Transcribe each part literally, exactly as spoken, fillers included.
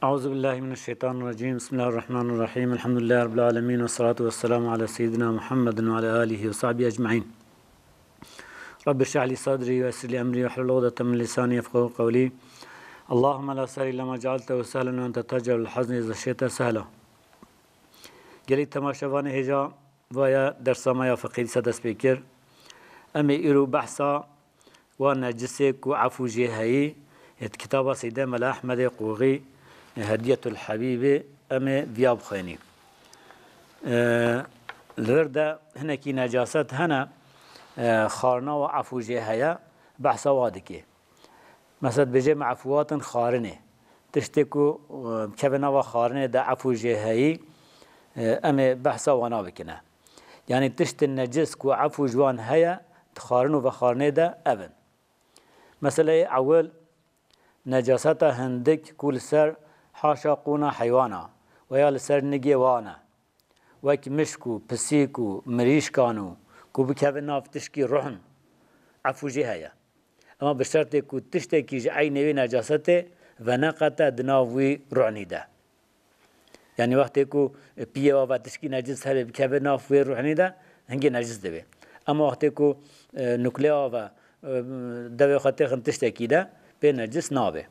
أعوذ بالله من الشيطان الرجيم. بسم الله الرحمن الرحيم. الحمد لله رب العالمين، والصلاة والسلام على سيدنا محمد وعلى آله وصحبه أجمعين. رب اشرح لي صدري ويسر لي أمري واحلل عقدة من لساني يفقهوا قولي. اللهم لا سهل إلا ما جعلته سهلا وأنت تجعل الحزن إذا شئت سهلا. Gelî temaşevanê hêja, vaya dersa me ya fiqhî dîsa dest pê kir. Em ê îro behsa wa necisê ku efû jê heyî, ê di kitaba Seydê Mela Ehmedê Qoxî, ê Hediyetul Hebîbê, em ê viya bixwênî. Ê, li vir de hinekî necaset hene, ê, xarina wa efû jê heye, behsa wa dike. Mesela dibêje me efû hatin xarinê. Tiştê ku, e, keve nava xarinê de efû jê heyî, e, em ê behsa wana bikine. Yanî tiştên necis ku efû ji wan heye, di xarin û vexarinê de ev in. Meseleyê ewil, necaseta hindik ku li ser haşa qûna heywana, weya li ser nigê wan e. Wek mişk û pisîk û mirîşkan û ku bikevin nav tişkî ruhn, efû jê heye. Ema bi şertê ku tiştekî ji eynê wê necasetê veneqete di nav wî ruhnî de. Yanî wextê ku piyê wa ve tişkî necis hebe bikeve nav wê ruhnî de, hingê necis dibe. Ema wextê ku, e, nuklê wa ve, e, devê xwe têxin tiştekî de, pê necis nabe.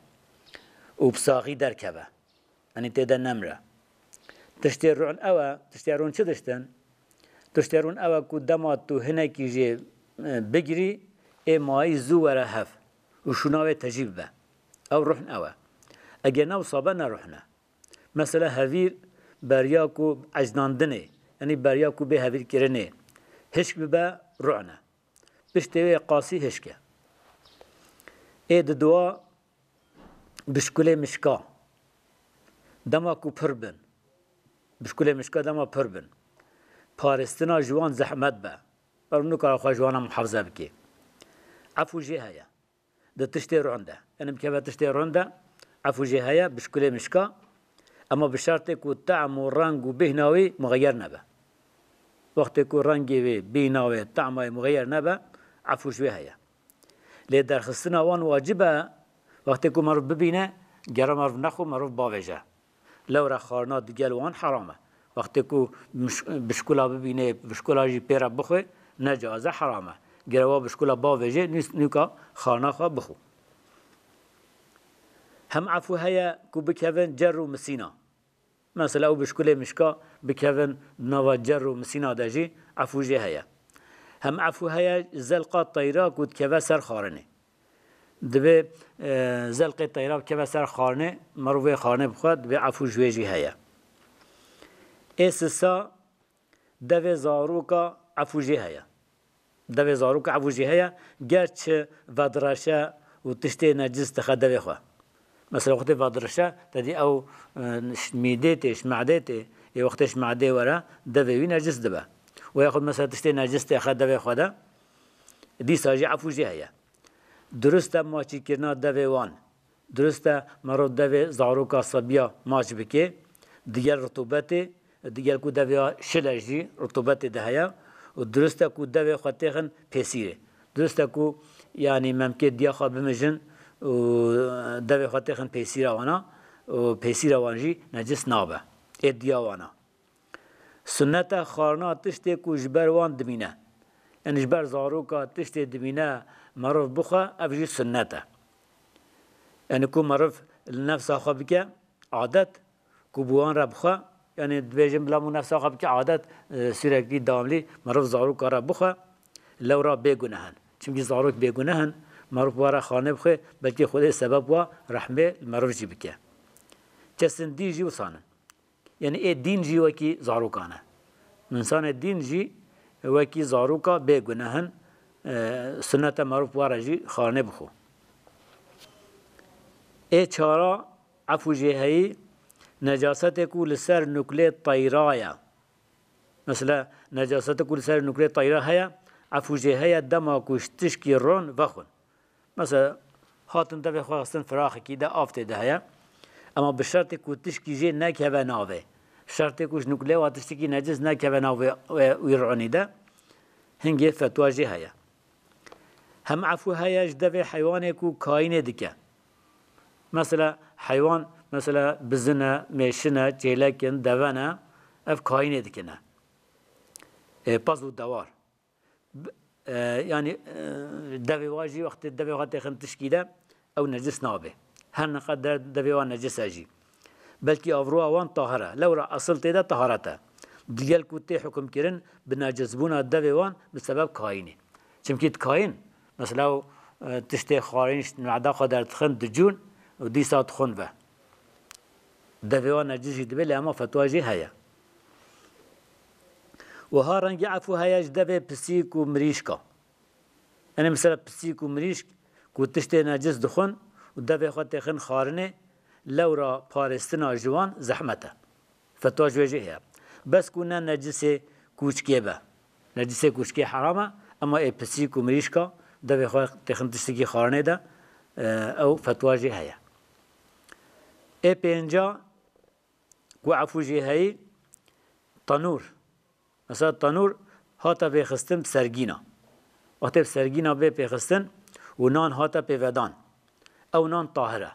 Û bi saxî derkeve. Yanî tê de nemre. Tiştê rûn ew e, tiştê rûn çi diştin? Tiştê rûn ew e ku dema tu hinekî jê, e, bigirî, ê mayî zû were hev û şûna wê tejî bibe. Ew ruhn ew e. Eger ne wisa be, ne ruhn e. Mesela hevîr beriya ku ecnandinê, yanî beriya ku bê hevîrkirinê, hişk bibe, ruhn e. Piştê wê qasî hişk e. Ê diduwa bişkulê mişka. Dema ku pir bin. Bişkulê mişka dema pir bin. Parêstina ji wan zehmet be. Meriv nikare xwe ji wana muhafize bike. Efû jê heye. Di tiştê rûn de. Yanî bikeve tiştê rûn de, efû jê heye, bişkulê mişka. Ema bi şertê ku tehm û reng û bîhna wî muxeyer nebe. Wextê ku rengê wê, bîhna wê, tehma wê muxeyer nebe, efû ji wê heye. Lê derxistina wan wacib e, wextê ku meriv bibîne, gere meriv nexwe, meriv bavêje. Lewre xwarina digel wan heram e. Wextê ku miş-, bişkula bibîne, bişkula jî pê re bixwe, ne caiz e, heram e. Gere wa bişkula bavêje, nûs-, nûka xwarina xwe bixwe. Hem efû heye ku bikevin cer û misîna. Mesela ew bişkulê mişka bikevin di nava cer û misîna de jî efû jê heye. Hem efû heye zelqa teyra ku dikeve ser xwarinê. Divê, e, zelqê teyra bikeve ser xwarinê, merov wê xwarinê bixwe, divê efû ji wê jî heye. Ê sisa devê zaroka efû jê heye. Devê zaroka efû jê heye, ger çi vedreşe û tiştê necis dixe devê xwe. Mesela wextê vedreşe, te dî ew, e, ş-, mîdê tê, ji medê tê, ê wextê ji medê were, devê wî necis dibe. Û yaxud mesela tiştê necis tê xe devê xwe de, dîsa jî efû jê heye. Dirust e maçîkirina devê wan. Dirust e merov devê zaroka sebiya maç bike, digel rutubetê, digel ku devê şile jî rutubetê de heye û dirust e ku devê xwe têxin pêsîrê. Dirust e ku, yanî memkê diya xwe bimijin û devê xwe têxin pêsîra wana û pêsîra wan jî necis nabe. Ê diya wana. Sunnet e xwarina tiştê ku ji ber wan dimîne. Yanî ji ber zaroka tiştê dimîne meriv bixwe, ev jî sunnet e. Yanî ku meriv li nefsa xwe bike adet, ku bi wan re bixwe, yanî dibêjin bila min nefsa xwe bike adet, e, sürekli, devamlı meriv zaroka re bixwe, lewra bêguneh in. Çimkî zarok bêguneh in, meriv wa re xwarine bixwe, belkî Xwedê sebeb wa rehmê li meriv jî bike. Kesên dî jî wisa ne. Yanî ê dîn jî wekî zarokan e. Însanê dîn jî wekî zaroka bê guneh in, e, sunnet e meriv were jî xwarinê bixwe. Ê çara efû jê heyî, necasetê ku li ser nuklê teyra ye. Mesela, necasetê ku li ser nuklê teyra heye, efû jê heye dema ku ji tişkî ron vexwin. Mesela, hatin devê xwe xistin firaxekî de, av tê de heye. Ema bi şertê ku tişkî jê nekeve navê. Şertê ku ji nuklê wa tiştekî necis nekeve navê wê, wî ronî de. Hingê fetwa jê heye. Hem efû heye ji devê heywanê ku kayînê dike. Mesela, heywan Mesela bizin e, mêşin e, çêlek in, deve ne, ev kayînê dikine. E, pez û dewar. B-, e, yanî, e, devê wa jî wextê devê xwe têxin tişkî de, ew necis nabe. Her ne qeder devê wa necis e jî. Belkî avroya wan tahir e. Lewra esil tê de taharet e. Digel ku tê hukimkirin bi necisbûna devê wan bi sebeb kayînê. Çimkî di kayîn, mesela, ew, e, tiştê xwarîn ji meda xwe derdixin dicûn û dîsa dixwin ve. Devê wan necis jî dibe, lê hema fetwa jî heye. Wiha rengî efû heye ji devê pisîk û mirîşka. Yanî mesela pisîk û mirîşk ku tiştê necis dixwin û devê xwe têxin xwarinê, lewra parêstina ji wan zehmet e. Fetwa ji wê jî heye. Bes ku ne necisê kûçkê be. Necisê kûçkê heram e, ema ê pisîk û mirîşka devê xwe têxin tiştekî xwarinê de, e, ew fetwa jî heye. Ê pênca ku efû jê heyî, tenûr. Mesela tenûr hate pêxistin bi sergîna. Wextê bi sergîna bê pêxistin û nan hate pêvedan. Ew nan tahir e.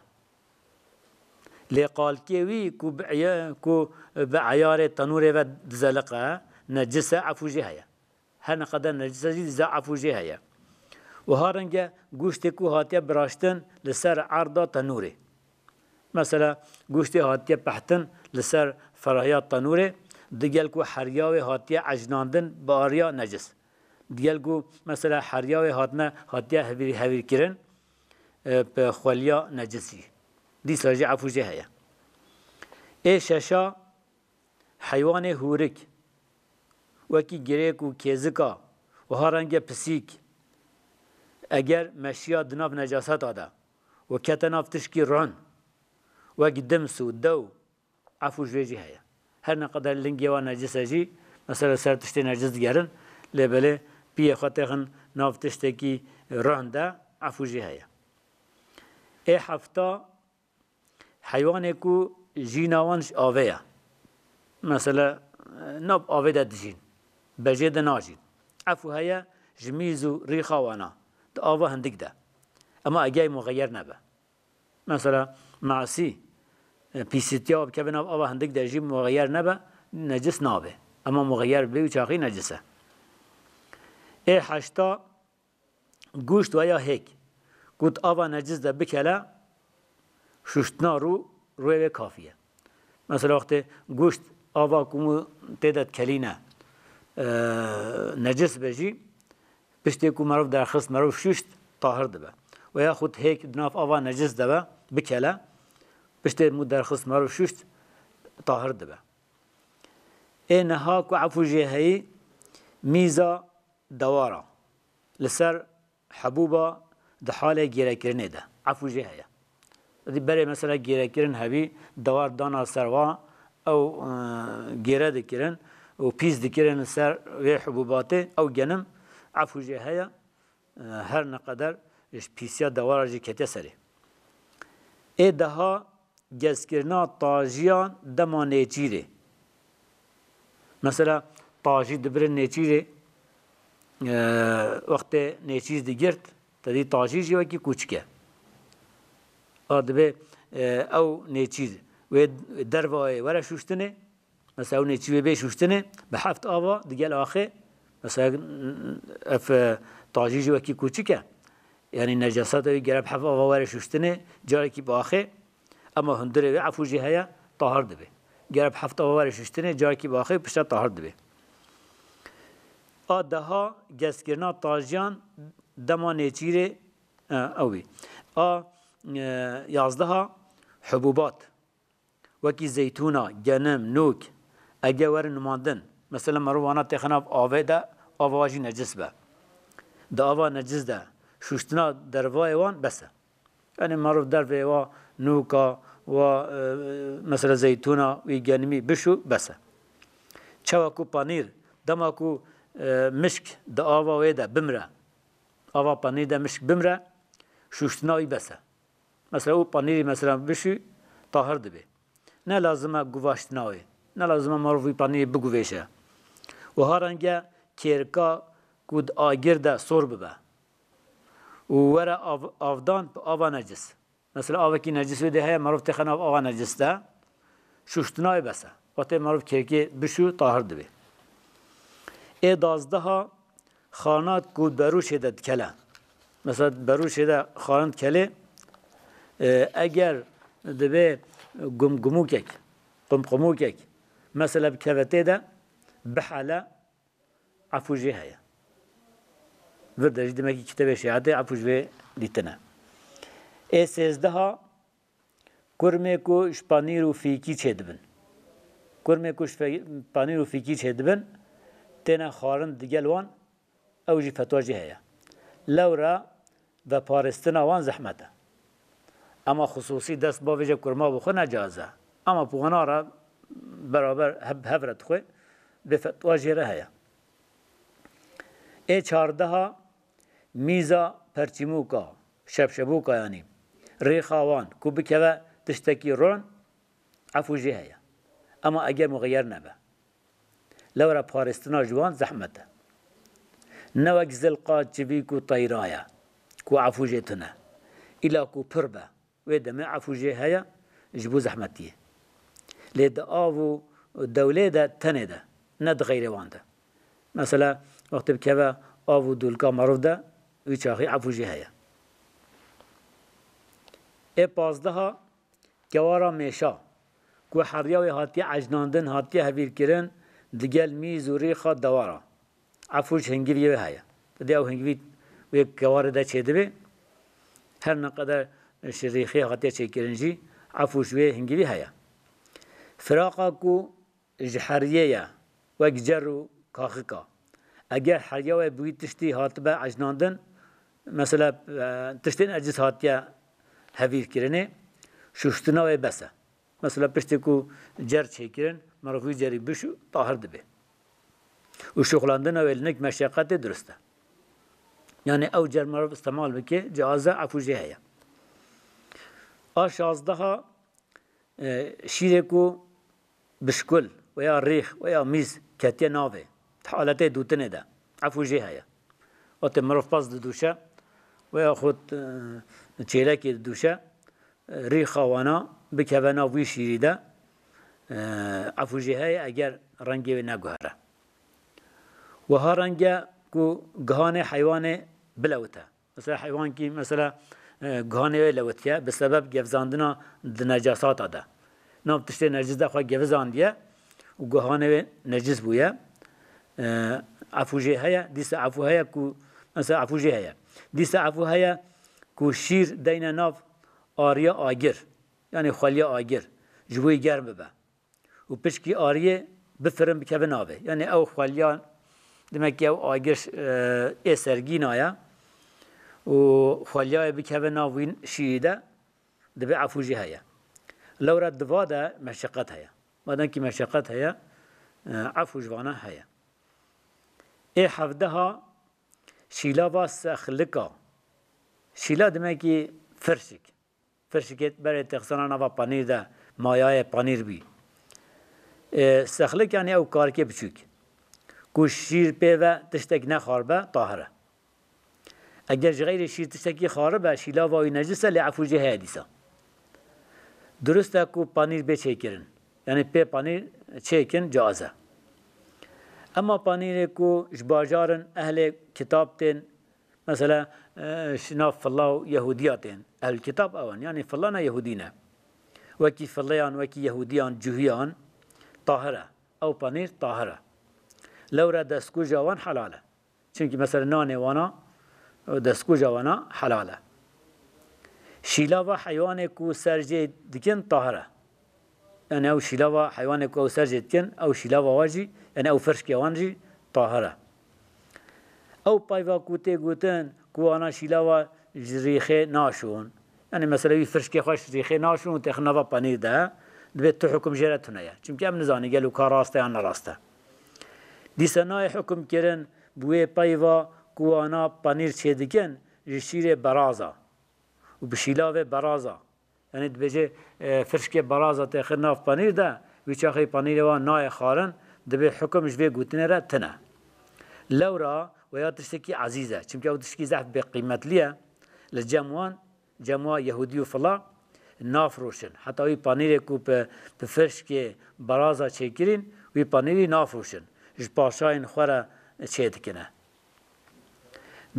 Lê qalkê wî ku bi eya-, ku bi eyarê tenûrê ve dizeliqe, necis e, efû jê heye. Her ne qeder necis e jî, dîsa efû jê heye. Wiha renge goştê ku hatiye biraştin li ser erda tenûrê. Mesela, goştê hatiye pehtin li ser ferahiya tenûrê, digel ku heriya wê hatiye ecnandin bi ariya necis. Digel ku, mesela, heriya wê hatine, hatiye hevîr-, hevîrkirin, e, bi xweliya necisî. Dîsa jî efû jê heye. Ê şeşa, heywanê hûrik, wekî girêk û kêzika, wiha renge pisîk, eger meşiya di nav necaseta de û kete nav tişkî run, wek dims û dew, efû ji wê jî heye. Her ne qeder lingê wan necis e jî, mesela ser tiştê necis digerin, lê belê piyê xwe têxin nav tiştekî run de, efû jî heye. Ê hefta, heywanê ku jîna wan ji avê ye. Mesela, nav avê de dijîn, bejê de najîn. Efû heye ji mîz û rîxa wana, di ava hindik de. Ema egey muxeyer nebe. Mesela, masî, e, pîsîtiya bikeve nav ava hindik de jî muxeyer nebe, necis nabe. Ema muxeyer bê û çaxî necis e. Ê heşta, goşt veya hêk, ku di ava necis de bikele, şuştina rû, rûyê wê kafî ye. Mesela, wextê goşt ava ku mû tê de dikelîne, e, necis be jî, piştê ku merov derxist, merov şuşt, tahir dibe. Weya xwe hêk di nav ava necis de be, bikele, piştê mû derxist, merov şuşt, tahir dibe. Ê niha ku efû jê heyî, mîza dewara. Li ser hebûba di halê gêrekirinê de. Efû jê heye. Di berê mesela gêrekirin hebî, dewar dana ser wa, ew, e, gêre dikirin û pîs dikirin li ser wê hebûbatê, ew genim efû jê heye, e, her ne qeder ji pîsiya dewara jî ketiye serê. Ê deha gezkirina tajiyan dema nêçîrê. Mesela, tajî dibirin nêçîrê, e, wextê nêçîr digirt, te dî tajî jî wekî kûçik e. A dibe, e, ew nêçîr wê dervayê were şûştinê, mesela ew nêçîr wê bê şûştinê, bi heft ava digel axê, mesela ev, e, tajî jî wekî kûçik e. Yanî necaseta wî gere bi heft ava were şûştinê, carekî bi axê, ema hundirê wê efû jî heye, tahir dibe. Gere bi heft ava were şûştinê, carekî bi axê piştre tahir dibe. A deha gezkirina tajiyan dema nêçîrê, e, ew bî. A, e, yazdeha hubûbat. Wekî zeytûna, genim, nûk, ege werin numandin. Mesela merov wana têxin av avê de, ava jî necis be. Di ava necis de şûştina dervayê wan bes e. Yanî merov dervê wa nûka, wa, e, mesela zeytûna, wî genimî bişû, bes e. Çawa ku panîr, dema ku, e, mişk di ava wê de bimre, ava panîr de mişk bimre, şûştina wî bes e. Mesela û panîrî mesela bişû, tahir dibe. Ne lazim e guvaştina wê. Ne lazim e merov wî panîrê biguvêşe. Wiha renge kêrika ku di agir de sor bibe û were av-, avdan bi ava necis. Mesela avekî necis wê dê heye, merov têxe nav ava necis de. Şûştina wê bes e. Wextê merov kêkê bişû, tahir dibê. Ê dazdeha, xarina ku berûşê de dikele. Mesela berûşê de xarin dikelê, e, eger dibê gumgumûkek, qumqumûkek, mesela bi kevetê de bihele, efû jê heye. Vir de jî demekî kitêbê şîetê efû ji vê dîtine. Ê sêzdeha, kurmê ku ji panîr û fîkî çêdibin. Kurmê ku ji fe-, panîr û fîkî çêdibin, têne xwarin digel wan, ew jî fetwa jê heye. Lewra veparêstina wan zehmet e. Ema xisûsî dest bavêje kurma bi xwe ne caiz e. Ema bi wana re beraber hev-, hev re dixwe, vê fetwa jê re heye. Ê çardeha, mîza perçîmûka, şepşebûka yanî, rêxa wan ku bikeve tiştekî ron, efû jê heye. Ema eger muxeyer nebe. Lewra parêstina ji wan zehmet e. Ne wek zilqa, çivîk û teyra ye ku efû jê tune. Îla ku pir be, wê demê efû jê heye ji bo zehmetiyê. Lê di av û dewlê de tenê de, ne di xeyrê wan de. Mesela, wextê bikeve av û dûlka merov de, wî çaxî efû jê heye. Ê pazdeha, kewara mêşa, ku heriya wê hatiye ecnandin, hatiye hevîrkirin, digel mîz û rîxa dewara. Efû ji hingivî wê heye. Di ew hingivî wê kewarê de çêdibê, her ne qeder ji rîxê hatiye çêkirin jî, efû ji wê hingivî heye. Firaqa ku ji heriyê ye, wek cer û kaxika. Eger heriya we bi wî tiştî hatibe ecnandin, mesela, e, tiştên ecis hatiye hevîrkirinê, şûştina wê bes e. Mesela piştî ku cer çêkirin, merov wî cerî bişû, tahir dibe. Û şuxlandina wê li nik meşeqetê dirust e. Yani ew cer merov istemal bike, caiz e, efû jê heye. A şazdeha, e, şîrê ku bişkul veya rîx veya mîz ketiye navê, di haletê dûtinê de, efû jê heye. Wextê mirov pez didûşe veya xwe, e, çêlekê didûşe, rîxa wana bikeve nav wî şîrî de, e, efû jê heye eger rengê wê neguhere. Wiha reng e ku gihanê heywanê bilewite. Mesela heywankî, mesela, e, gihanê wê lewitiye, bi sebeb gevzandina di necasata de. Nav tiştê necis de xwe gevizandiye û gihanê wê necis bûye. E, efû jê heye, dîsa efû heye ku, mesela efû jê heye. Dîsa efû heye ku şîr deyne nav ariya agir, yani xweliya agir, ji bo wî germ bibe. Û pişkî ariyê bifirin bikeve navê. Yani ew xweliya, demek ki ew agir, e, ê sergîna ye û xweliyayê bikeve nav wî şîrî de, dibe efû jî heye. Lewra diva de meşeqet heye. Madem ki meşeqet heye, e, efû ji vana heye. Ê hevdeha, şîlava sexlika. Şîla demek ki firşik. Firşikê berê te xisana nava panîr de, mayayê panîr bî. E, sexlik yani ew karikê biçûk. Ku şîr pê ve tiştek nexwar be, tahir e. Eger ji xeyrê şîr tiştekî xwaribe, şîlava wî necis e, lê efû jê heye dîsa. Dirust e ku panîr bê çêkirin. Yani pê panîr çêkin, caiz e. Ema panîrê ku ji bajar in, ehlê kitab tên, mesela, e, ji nav filla û Yehûdiya tên. Ehl kitab ew in, yani filla ne Yehûdî ne. Wekî filleyan, wekî Yehûdiyan, Cuhiyan, tahir e. Ew panîr tahir e. Lewra destkuja wan helal e. Çimkî mesela nanê wana, destkuja wana helal e. Şîlava heywanê ku ser jê dikin tahir e. Yani ew şîlava heywanê ku ew ser jê dikin, ew şîlava wa jî, yani ew firşkê wan jî tahir e. Ew peyva ku tê gotin ku wana şîlava ji rîxê naşûn, yani mesela wî firşkê xwe ji rîxê naşûn û têxin nava panîr de, dibê tu hukum jê re tune ye. Çimkî em nizanî gelo ka rast e yan ne rast e. Dîsa nayê hukum kirin bi wê peyva ku wana panîr çêdikin ji şîrê beraza û bi şîlavê beraza. Yani dibêje, e, firşkê beraza têxin nav panîr de, wî çaxê panîrê wan nayê xwarin, dibê hukum ji vê gotinê re tune. Lewra weya tiştekî ezîz e. Çimkî ew tiştekî zehf bêqîmetlî ye. Li cem wan Cema Yehûdî û fila nafroşin. Heta wî panîrê ku bi, bi firşkê beraza çêkirîn, wî panîrî nafroşin. Ji paşayên xwe re çêdikine.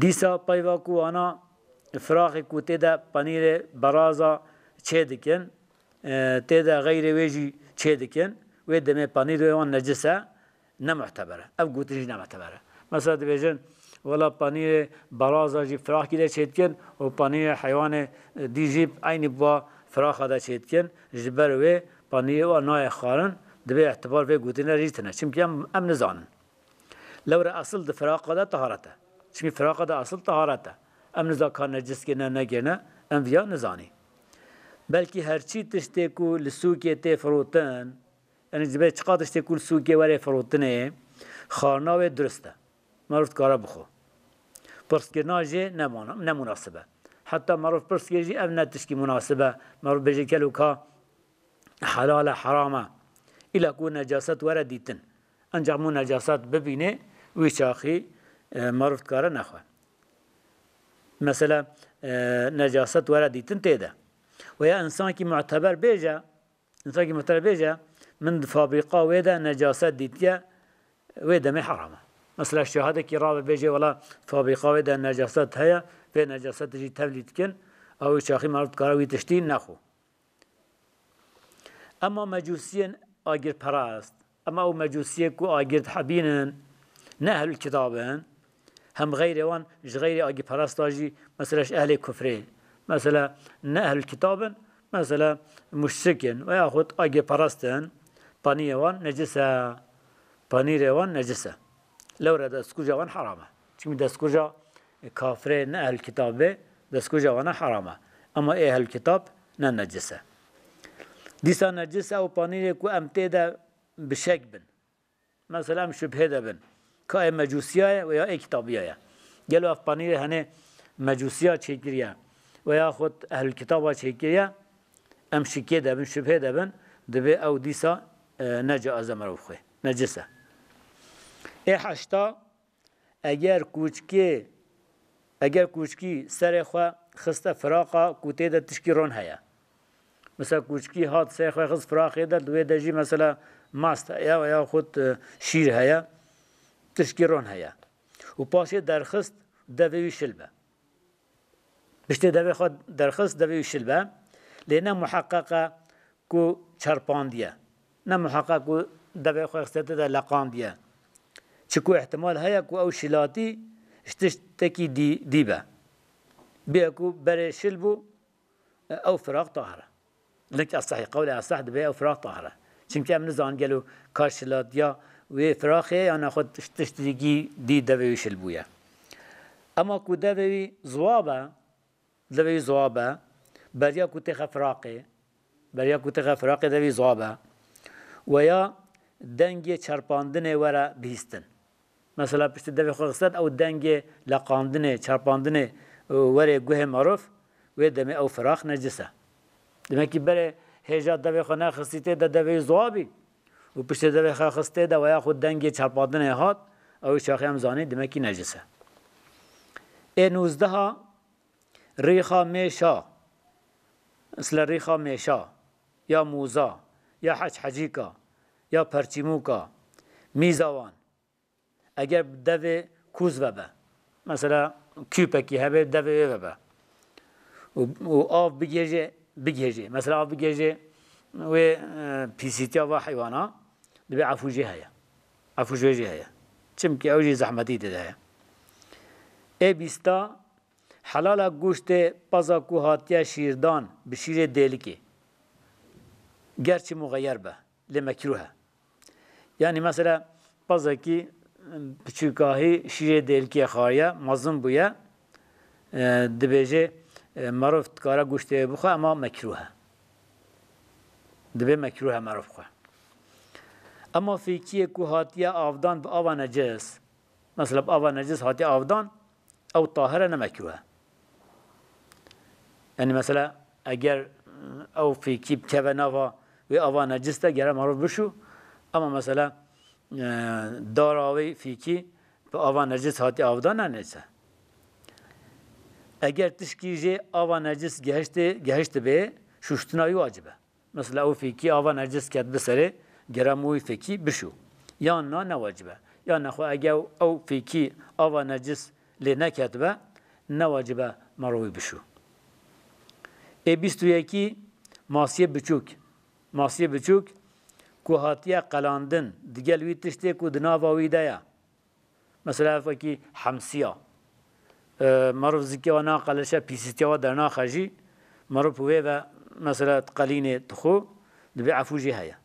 Dîsa peyva ku wana firaxê ku tê de panîrê beraza çêdikin, e, tê de xeyrê wê jî çêdikin, wê demê panîrê wan necis e, ne muteber e. Ev gotin jî ne muteber e. Mesela dibêjin, wela panîrê beraza jî firaxkî de çêdikin û panîrê heywanê, e, dî jî eynî bi wa firaxa de çêdikin, ji ber wê panîrê wan nayê xwarin, divê îtibar vê gotinê re jî tine. Çimkî em, em nizanin. Lewre esil di firaqa de taharet e. Çimkî firaqa de esil taharet e. Em niza ka necis kê ne negê ne, em viya nizanî. Belkî herçî tiştê ku li sûkê tê firotin, yanî ji ber çiqa tiştê ku li sûkê were firotinê, xwarina wê durist e. Merov dikare bixwe. Pirskirina jê ne mana-, ne munasib e. Heta merov pirs kê jî ev ne tişkî munasib e. Merov bêje kelo ka helal e, heram e. Îla ku necaset were dîtin. Ancak mû necaset bibînê, wî çaxî, e, merov dikare nexwe. Mesela, e, necaset were dîtin tê de. Weya însankî muteber bêje, însankî muteber bêje, min di fabrîqa wê de necaset dîtiye, wê demê heram e. Mesela şahidekî rabe bêje, wela fabrîqa wê de necaset heye, vê necasetê jî tevlî dikin, ew çaxî merov dikare wî tiştî nexwe. Ema mecûsiyên agirperest, ema ew mecûsiyê ku agir dihebînin, ne ehlul kitab in, hem xeyrê wan ji xeyrê agirperesta jî, mesela ji ehlê kufrê, mesela ne ehlul kitab in, mesela muşrik in veya xwe agirperest in, panîrê wan necis e, panîrê wan necis e. Lewre destkuja wan heram e. Çimkî destkuja kafirê ne ehl kitab be, destkuja wana heram e. Ama ê ehl kitab ne necis e. Dîsa necis e ew panîrê ku em tê de bi şek bin. Mesela em şubhê de bin. Ka ê mecûsiya ye veya ê kitabiya ye. Gelo ev panîrê henê mecûsiya çêkiriye veya xwe ehl kitaba çêkiriye, em şikê de bin, şubhê de bin, dibê ew dîsa, e, ne caiz e merov xwe. Necis e. Ê heşta, Eger kûçkê, eger kûçkî serê xwe xiste firaqa ku tê de tişkî ron heye. Mesela kûçkî hat serê xwe xist firaqê de, di wê de jî mesela mast heye veya xut, e, şîr heye, tişkî ron heye. Û paşê derxist devê wî şil be. Piştê devê xwe derxist, devê wî şil be. Lê ne muheqeq e ku çerpandiye. Ne muheqeq ku devê xwe xistete de leqandiye. Çiku îhtimal heye ku ew şilatî ji tiştekî dî, dî be. Bêye ku berê şil bû, ew firaq tahir e. Lek esehî, qewlê eseh dibê ew firaq tahir e. Çimkî em nizanin gelo ka şilatiya wê firaqê ye, yan xwe tiş-, tiştekî dî devê wî şil bûye. Ema ku devê wî ziwa be, devê wî ziwa be, beriya ku têxe firaqê, beriya ku têxe firaqê devê wî ziwa be, weya dengê çerpandinê were bihîstin. Mesela piştî devê xwe xistet, ew dengê leqandinê, çerpandinê, e, werê guhê merov, wê demê ew firaq necis e. Demek ki berê hêja devê xwe nexistî tê de devê wî ziwa bî û piştê devê xwe xistê de weya xwe dengê çerpandinê hat, ew çaxê em zanî demek ki necis e. Ê nûzdeha, rîxa mêşa, misle rîxa mêşa, ya mûza, ya heçhecîka, ya perçîmûka, mîza wan, eger bi devê kûz vebe, mesela kûpekî hebe, devê wê vebe û, û av bigêje, bigêje. Mesela av bigêje wê, e, pîsîtiya va heywana, dibê efû jê heye. Efû ji wê jî heye. Çimkî ew jî zehmetî tê de heye. Ê bîsta, helala goştê paza ku hatiye şîrdan bi şîrê dêlikê. Gerçî muxeyer be, lê mekrûh e. Yanî mesela pazekî piçûkahî şîrê dêlikê xariye, mezin bûye, e, dibêje, e, merov dikare goştê wê bixwe, ema mekrûh e. Dibê mekrûh e merov xwe. Ema fêkiyê ku hatiye avdan bi ava necis, mesela bi ava necis hatiye avdan, ew tahir e, ne mekrûh e. Yanî mesela eger, e, ew fêkî bikeve nava wê ava necis de, gere merov bişû, ema mesela, e, dara wê fêkî bi ava necis hatiye avdan, ne necis e. Eger tişkî jê ava necis gehiştê, gehiştibê, şûştina wî wacib e. Mesela ew fêkî ava necis ket bi serê, gere mû wî fêkî bişû. Yan na ne wacib e. Yan nexwe eger ew fêkî ava necis lê neketibe, ne wacib e merov wî bişû. Ê bîst û yekî, masiyê biçûk. Masiyê biçûk ku hatiye qelandin digel wî tiştê ku di nava wî de ye. Mesela ev wekî hemsiya. E, Merov zikê wa naqeleşe, pîsîtiya wa dernaxe jî, merov bi wê ve mesela qelînê dixwe, dibê efû jê heye.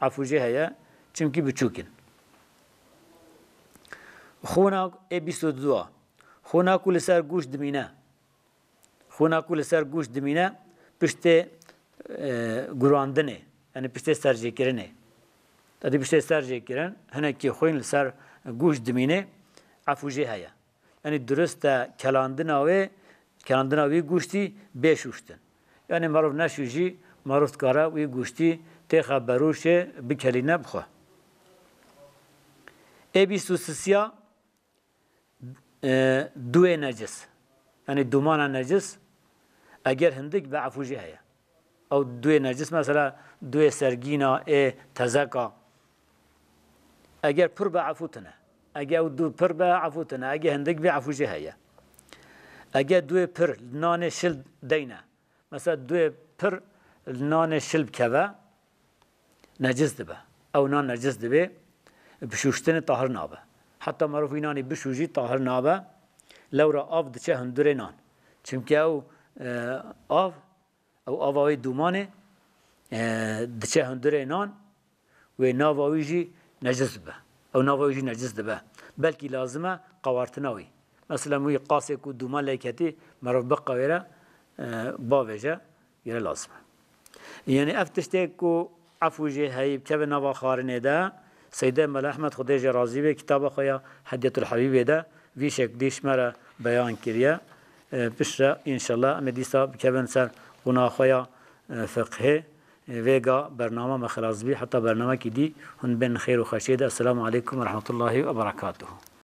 Efû jê heye, çimkî biçûk in. Xûna ê bîst û du a. Xûna ku li ser gûş dimîne. Xûna ku li ser gûş dimîne, piştê, e, gurandinê, yanî piştê serjêkirinê. Tedî piştê serjêkirin, hinekî xwîn li ser gûş dimîne, efû jê heye. Yanî dirust e kelandina wê, kelandina wî gûştî bê şûştin. Yanî merov neşû jî, merov dikare wî gûştî têxe berûşê bikelîne bixwe. Ê bîst û sisiya, e, duyê necis. Yanî dûmana necis, eger hindik be efû jê heye. Ew duyê necis, mesela duyê sergîna ê tezeka. Eger pir be efû tune. Eger ew dû pir be efû tune. Eger hindik be efû jê heye. Eger duyê pir nanê şil deyne. Mesela duyê pir li nanê şil bikeve, necis dibe. Ew nan necis dibê, bi şûştinê tahir nabe. Heta merov wî nanî bişû jî tahir nabe. Lewra av diçe hundurê nan. Çimkî ew, e, av, ew ava wê dûmanê, e, diçe hundurê nan, wê nava wî jî necis bibe. Ew nava wî jî necis dibe. Belkî lazim e qawartina wî. Mesela wî qasê ku dûman lê ketî, merov biqewêre, e, bavêje, gere lazim e. Yanî ev tiştê ku efû jê heyî bikeve nava xwarinê de, Seydê Mela Ehmed, Xwedê jê razî be, kitaba xwe ya Hedyetul Habîbê de vî şeklî ji me re beyan kiriye. E, piştre, înşallah, em ê dîsa bikevin ser qûna xwe ya, e, fiqhê. E, vêga bernama me xilas bî, heta bernamekî dî hûn bên xêr û xweşiyê de. Esselamu aleykum ve rahmetullahi ve berekatuhu.